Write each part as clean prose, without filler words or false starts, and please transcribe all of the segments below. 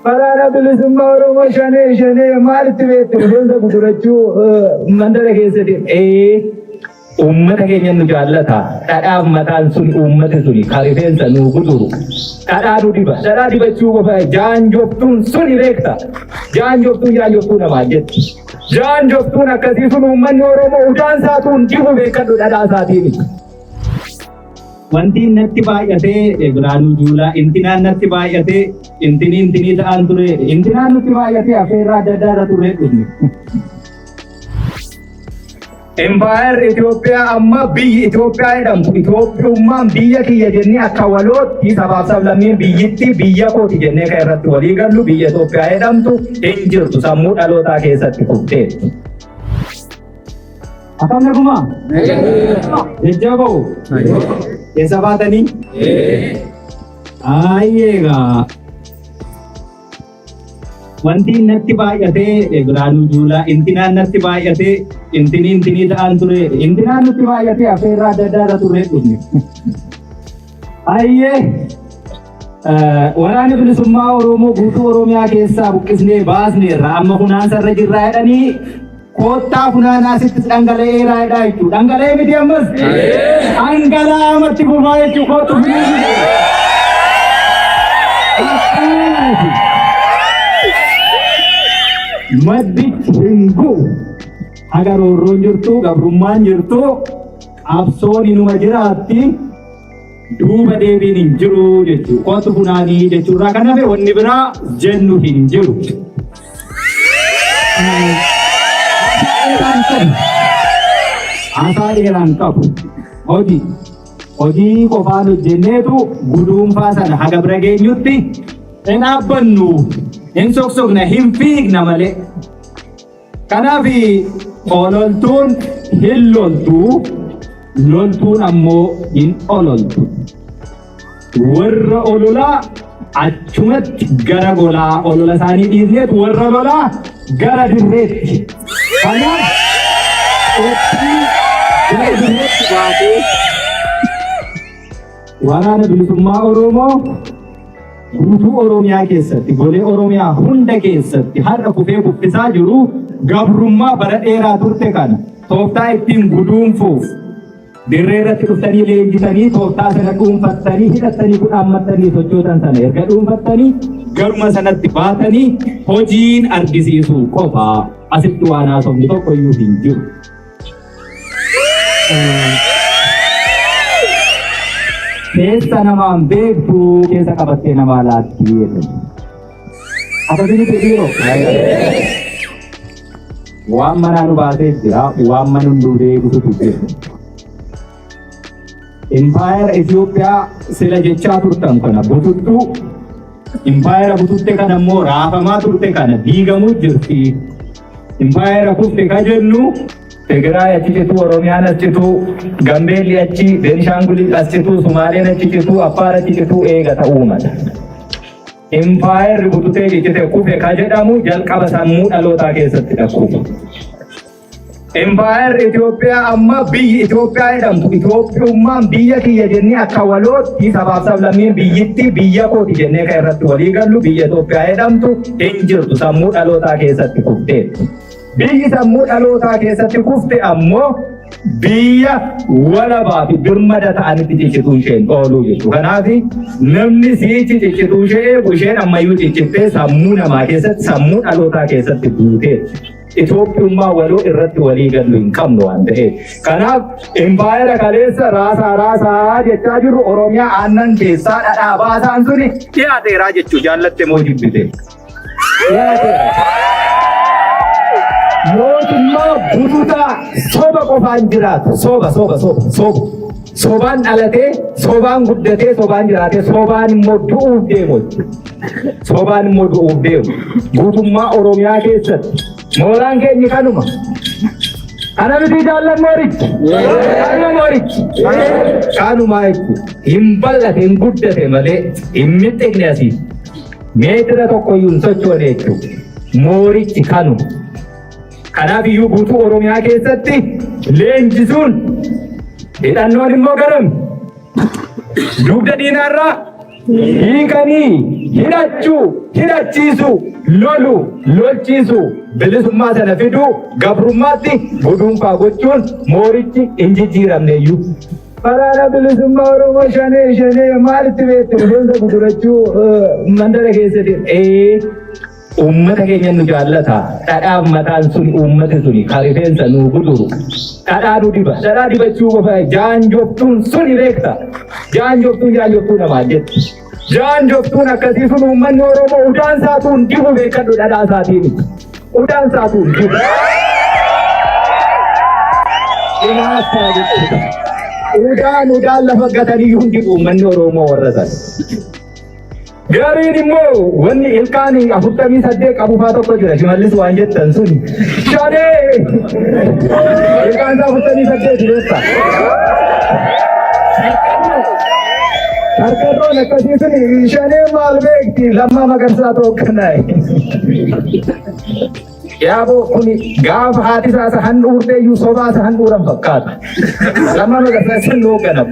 Waraana Bilisummaa Oromoo shanee shanee maalitti beektu rifeensa gudurachuu mandara keessatti ee uummata keenya nu jaallata. Dhadhaaf mataan sun uummati suni ka rifeensa nu guduru dhadhaa nu diba. Dhadhaa dibachuu qofa jaanjoftuun suni beekta. Jaanjoftuun jaanjoftuu namaa jetti. Jaanjoftuun akkasii sun uummanni Oromoo udaan isaatuun dibu beekadhu dhadhaa isaatiin. Wanti natti baay'atee Birhaanuu Juulaa, intinaan natti baay'atee intinii intinii ta'an ture, intinaan nutti baay'atee affeerraa adda addaa irra turre dhufne. Impaayerri Itoophiyaa amma biyyi Itoophiyaa jedhamtu Itoophiyummaan biyya kiyya jennee akka walootti sabaaf sablammiin biyyittii biyya kooti jennee kan irratti walii gallu biyya Itoophiyaa jedhamtu hin jirtu sammuu dhalootaa keessatti kufteetti. Akkam nagumaa? Jajjaboo? Keessa baatanii? Ayyeegaa. Wanti natti baay'atee Birhaanuu Juulaa, intinaan natti baay'atee intinii intinii ta'an ture, intinaan nutti baay'atee affeerraa adda addaa irra turre dhufne. Ayyee waraana bilisummaa Oromoo guutuu Oromiyaa keessaa buqqisnee baasneerra amma funaansa irra jirraa jedhanii koottaa funaanaa sittis dhangala'eeraa jedhaa jechuudha. Dhangala'ee miti ammas? Dhangala'aa amatti fufaa jechuudha koottu funaansa. Maddichi hin bu'u. Haga roorroon jirtu, gabrummaan jirtu, qabsoon inuma jiraatti. Duuba deebiin hin jiru jechuudha. Kootu funaanii jechuurraa kan hafe wanni biraa jennu hin jiru. Haasaa dheeraan qabu. Hojii. Hojii qofaan hojjenneetu guduunfaa sana haga bira geenyutti hin dhaabbannu, hin soksokna, hin fiigna malee. Kanaaf ololtuun hin loltu, loltuun ammoo hin ololtu. Warra ololaa achumatti gara golaa olola isaanii dhiisneetu warra lolaa gara dirreetti. Kanaaf qophii gara dirreetti baatee waraana bilisummaa Oromoo guutuu Oromiyaa keessatti golee Oromiyaa hunda keessatti har'a kufee kuffisaa jiru gabrummaa bara dheeraa turte kana tooftaa ittiin guduunfuuf dirree irratti dhuftanii leenjisanii tooftaa sana dhuunfattanii hidhattanii kudhaammattanii sochootan sana erga dhuunfattanii garuma sanatti baatanii hojiin argisiisuu qofa asitti waan haasofni tokko iyyuu hin jiru. Keessa namaan beektu keessa qabattee namaa laatti jedhan. Akkasii dhiiroo. Waan manaa nu baasee jira, waan mana nu deebisutu jira. Impaayera Itoophiyaa sila jechaa turtan kana bututtuu, impaayera bututte kana immoo raafamaa turte kana diigamuu jirti. Impaayera kufte ka jennu Tigraay achi cituu, Oromiyaan as cituu, Gambeelli achi, Beenishaangul as cituu, Sumaaleen achi cituu, Affaar achi cituu eega ta'uu mala. Impaayerri bututee ciccite kufe ka jedhamu jalqaba sammuu dhalootaa keessatti kufe. Impaayerri Itoophiyaa amma biyyi Itoophiyaa jedhamtu Itoophiyummaan biyya kiyya jennee akka walootti sabaaf sablammiin biyyittii biyya kooti jennee kan irratti walii gallu biyya Itoophiyaa jedhamtu hin jirtu sammuu dhalootaa keessatti kufteetti. Biyyi sammuu dhalootaa keessatti kufte ammoo biyya walabaa fi birmada ta'anitti ciccituu isheen ooluu jechuudha. Kanaaf namni siichi ciccituu ishee eegu isheen ammayyuu ciccittee sammuu namaa keessatti sammuu dhalootaa keessatti guuteetti. Itoophiyummaa waloo irratti walii gallu hin qabnu waan ta'eef. Kanaaf impaayera kaleessa raasaa raasaa jechaa jirru Oromiyaa aannan keessaa dhadhaa baasaan suni dhiyaateeraa jechuu jaallatte moo jibbite. Dhiyaateera. Mootummaa bututaa soba qofaan jiraatu soba soba soba soba. Sobaan dhalatee, sobaan guddatee, sobaan jiraatee, sobaan immoo du'uuf deemu jechuudha. Sobaan immoo du'uuf deemu. Guutummaa Oromiyaa keessatti mooraan keenyi kanuma. Kana miti jaallan moorichi. Kanuma moorichi. Kanumaa jechuudha. Hin bal'ate, hin guddate malee hin mixxiqne asii. Meetira tokkoyyuu hin sochoone jechuudha. Moorichi kanuma. Kanaaf iyyuu guutuu Oromiyaa keessatti leenjisuun hidhannoon immoo garam dugda diinaarraa Hiikanii hidhachuu, hidhachiisuu, loluu, lolchiisuu, bilisummaa sana fiduu, gabrummaatti guduunfaa gochuun moorichi hin jijjiiramne iyyuu. Waraana bilisummaa Oromoo shanee shanee maalitti beektu rifeensa gudurachuu mandara keessatti ee uummata keenya nu jaallata dhadhaan mataan sun uummati suni ka rifeensa nu guduru dhadhaa nu diba dhadhaa dibachuu qofa jaanjoftuun suni beekta jaanjoftuun jaanjoftuu namaa jetti jaanjoftuun akkasii sun uummanni Oromoo udaan isaatuun dibu beekadhu dhadhaa isaatiin udaan isaatuun dibu. Hinaaffaa jechuudha. Udaan udaan lafa gatanii hundi uummanni Oromoo warra sana. Gariin immoo wanni ilkaan 48 qabu faa tokko jira. Shimallis waan jettan sun. Shanee! Ilkaan isaa 48 beekta. Harkarroon akkasii sun shanee maal beekti? Lammaa Magarsaa tokkanaa'e. Yaaboo kuni gaafa haati isaa isa handhuurtee iyyuu sobaa isa handhuuran fakkaata. Lammaa Magarsaa isin nu hooggana.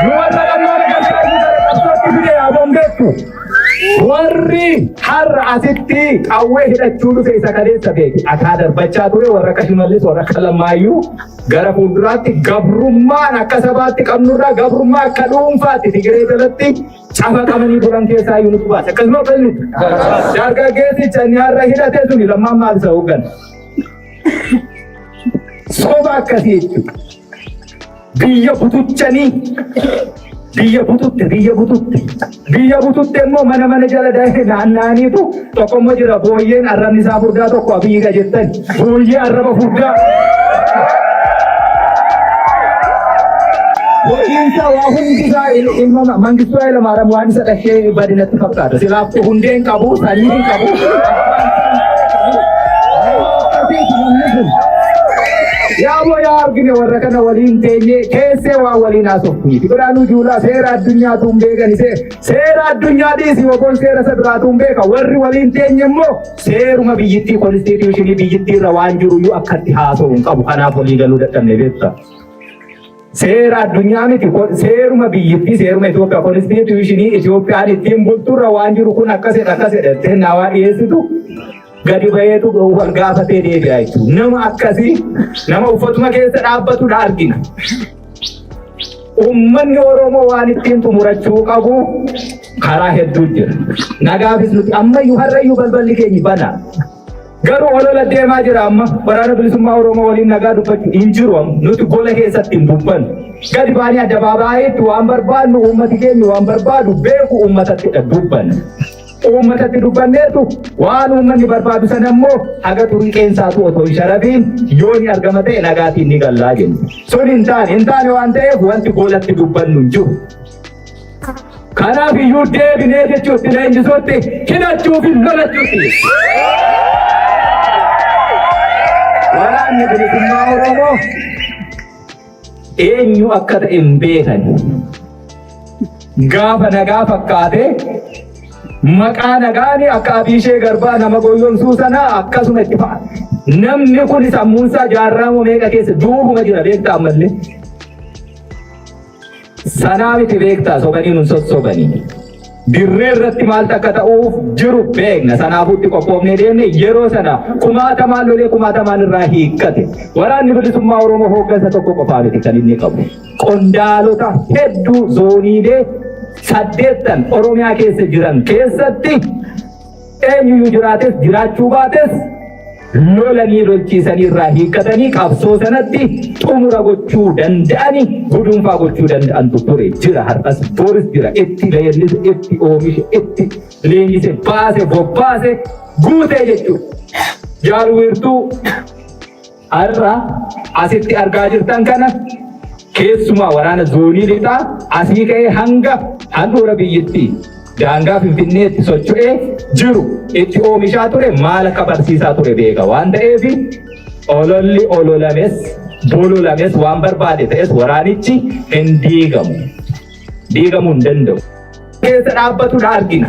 Nu warra Lammaa Magarsaa iyyuu gara qabsootti fide yaaboon beektu. Warri har'a asitti qawwee hidhachuu dhufe isa kaleessa beeki. Akaa darbachaa ture warra akka Shimallis warra akka Lammaayyuu gara fuulduraatti gabrummaan akka sabaatti qabnurraa gabrummaa akka dhuunfaatti Tigiree jalatti cafaqamanii turan keessaa iyyuu nutu baase. Akkasuma akkas miti. Dargaggeessicha inni har'a hidhate suni lammaan maal isa hooggana? Soba akkasii jechuudha. Biyya butuchanii biyya bututte biyya bututte biyya bututte immoo mana mana jala dahee naanna'aniitu tokko immoo jira booyyeen arrabni isaa furdaa tokko abiyyi ka jettan booyyee arraba furdaa. Hojiinsaa waa hundi isaa ilma Mangistuu Hayilamaariyaam waan isa dhashee badinatti fakkaata. Silaaftuu hundee hin qabu, sanyii hin qabu. Yaaboo yaa argine warra kana waliin teenyee keessee waa waliin haasofni. Biraanuu Juulaa seera addunyaatu hin beekani. Seera addunyaa dhiisi woboon seera isa biraatu hin beeka. Warri waliin teenye immoo seeruma biyyittii konstiitiyuushinii biyyittii irra waan jiru iyyuu akkatti haasa'u hin qabu. Kanaaf walii galuu dadhabne beekta. Seera addunyaa miti seeruma biyyittii seeruma Itoophiyaa konstiitiyuushinii Itoophiyaan ittiin bulturra waan jiru kun akkasidha akkasidha jettee nawaa dhiyeessitu gadi baheetu wal gaafatee deebi'a jechuudha. Nama akkasii nama uffatuma keessa dhaabbatudha argina. Uummanni Oromoo waan ittiin xumurachuu qabu karaa hedduu jira. Nagaafis nuti ammayyuu har'ayyuu balballi keenya bana. Garuu olola deemaa jira amma waraana bilisummaa Oromoo waliin nagaa dubbachuu hin jiru amma nuti gola keessatti hin dubbannu. Gadi baanii addabaabaayyitti waan barbaadnu uummati keenya waan barbaadu beeku uummatatti dubbanna. Uummatatti dubbanneetu waan uummanni barbaadu sana immoo haga xurii qeensaatu otoo hin sharafiin yoo ni argama ta'e nagaatiin ni gallaa jenna. Sun hin taane hin taane waan ta'eef wanti golatti dubbannu hin jiru. Kanaaf iyyuu deebinee jechuutti leenjisuutti hidhachuu fi lolachuutti. Waraanni bilisummaa Oromoo eenyu akka ta'e hin beekan. Gaafa nagaa fakkaate maqaa nagaani akka Abiishee Garbaa nama goyyomsuu sanaa akkasuma itti fa'a. Namni kun sammuunsaa jaarraa moo meeqa keessa duubuma jira beektaa ammallee. Sanaa miti beektaa sobanii nun sossobanii. Dirree irratti maaltu akka ta'uuf jiru beekna. Sanaafuu itti qophoofnee deemne yeroo sana kumaatamaan lolee kumaatamaan irraa hiikkate. Waraanni bilisummaa Oromoo hooggansa tokko qofaa miti kan inni qabu. Qondaalota hedduu zooniilee saddeettan Oromiyaa keessa jiran keessatti eenyuyyuu jiraates jiraachuu baates lolanii lolchiisanii irraa hiikkatanii qabsoo sanatti xumura gochuu danda'ani guduunfaa gochuu danda'antu ture jira har'as boris jira itti leellise itti oomishe itti leenjise baase bobbaase guutee jechuudha. Jaal Wiirtuu har'a asitti argaa jirtan kana keessumaa waraana zoonii lixaa asii ka'ee hanga handhuura biyyittii daangaa Finfinneetti socho'ee jiru itti oomishaa ture maal akka barsiisaa ture beeka waan ta'eef ololli ololames bololames waan barbaade ta'es waraanichi hin diigamu. Diigamuu hin danda'u. Keessa dhaabbatudha argina.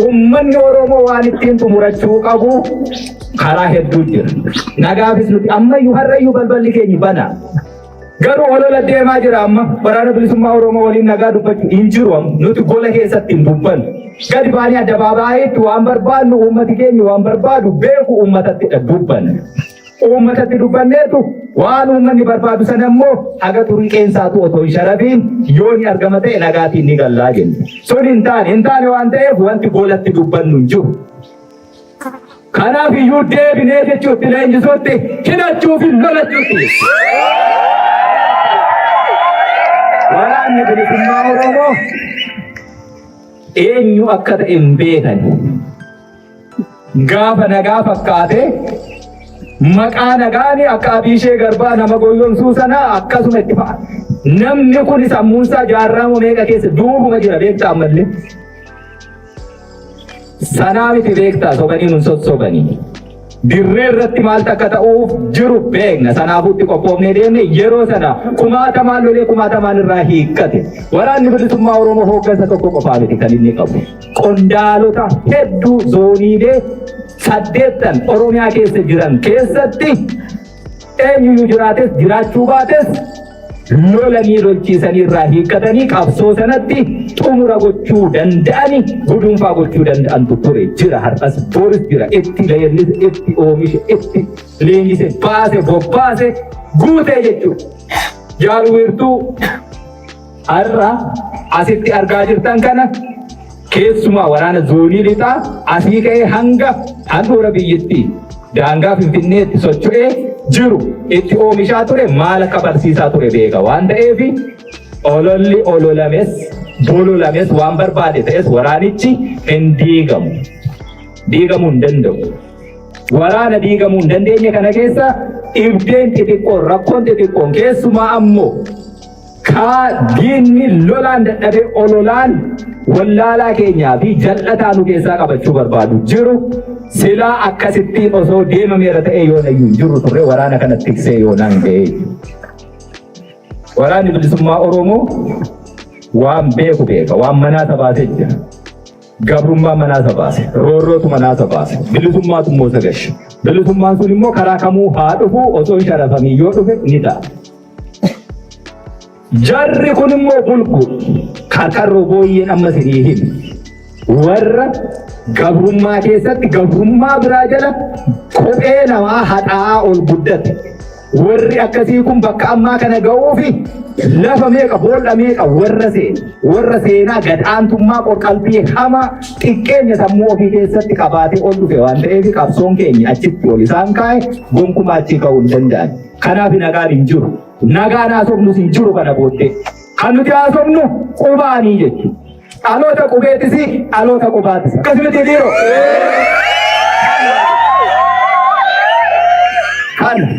Uummanni Oromoo waan ittiin xumurachuu qabu karaa hedduu jira. Nagaafis nuti ammayyuu har'ayyuu balballi keenya bana. Garuu olola deemaa jira amma waraana bilisummaa Oromoo waliin nagaa dubbachuu hin jiru amma nuti gola keessatti hin dubbannu. Gadi baanee addabaabaayyitti waan barbaadnu uummati keenya waan barbaadu beeku uummatatti dubbanna. Uummatatti dubbanneetu waan uummanni barbaadu sana immoo haga xurii qeensaatu otoo hin sharafiin yoo ni argama ta'e nagaatiin ni gallaa jenna. Sun hin taane hin taane waan ta'eef wanti golatti dubbannu hin jiru. Kanaaf iyyuu deebinee jechuutti leenjisuutti hidhachuu fi lolachuutti. Waraanni bilisummaa Oromoo eenyu akka ta'e hin beekan. Gaafa nagaa fakkaate maqaa nagaani akka Abiishee Garbaa nama goyyomsuu sanaa akkasuma itti fa'a. Namni kun sammuunsaa jaarraa meeqa keessa duubuma jira beektaa ammallee. Sanaa miti beektaa sobanii nun sossobanii. Dirree irratti maaltu akka ta'uuf jiru beekna. Sanaafuu itti qophoofnee deemne yeroo sana kumaatamaan lolee kumaatamaan irraa hiikkate. Waraanni bilisummaa Oromoo hooggansa tokko qofaa miti kan inni qabu. Qondaalota hedduu zooniilee saddeettan Oromiyaa keessa jiran keessatti eenyuyyuu jiraates jiraachuu baates lolanii lolchiisanii irraa hiikkatanii qabsoo sanatti xumura gochuu danda'ani guduunfaa gochuu danda'antu ture jira har'as boris jira itti leellise itti oomishe itti leenjise baase bobbaase guutee jechuudha. Jaal wiirtuu har'a asitti argaa jirtan kana keessumaa waraana zoonii lixaa asii ka'ee hanga handhuura biyyittii daangaa Finfinneetti socho'ee jiru itti oomishaa ture maal akka barsiisaa ture beeka waan ta'eef ololli ololames bololames waan barbaade ta'es waraanichi hin diigamu. Diigamuu hin danda'u. Waraana diigamuu hin dandeenye kana keessa dhibdeen xixiqqoon rakkoon xixiqqoon keessumaa ammoo kaa diinni lolaan dadhabee ololaan wallaalaa keenyaa fi jal'ataa nu keessaa qabachuu barbaadu jiru silaa akkasittiin osoo deemameera ta'ee yoona iyyuu hin jirru turre waraana kana tiksee yoonaan ga'ee. Waraanni bilisummaa Oromoo waan beeku beeka, waan manaa baasee jira. Gabrummaa manaa isa baase, roorrootu manaa isa baase, bilisummaatu immoo isa gashe. Bilisummaan sun immoo karaa kamuu haa dhufu osoo hin sharafamiin yoo dhufe ni ta'a. Jarri kun immoo bulgu karkarroo booyyeen amma isinii himi. Warra gabrummaa keessatti gabrummaa biraa jala kophee namaa haxaa'aa ol guddate. Warri akkasii kun bakka ammaa kana ga'uufi lafa meeqa boolla meeqa warra seene warra seenaa gad aantummaa qorqalbii hamaa xiqqeenya sammuu ofii keessatti qabaatee ol dhufe waan ta'eef qabsoon keenya achitti ol isaan kaa'e gonkumaa achii ka'uu hin danda'an. Kanaaf nagaan hin jiru. Nagaan haasofnus hin jiru kana booddee. Kan nuti haasofnu qubaanii jechuudha. Dhaloota qubeetis dhaloota qubaatis. Akkasumatti dhiiroo.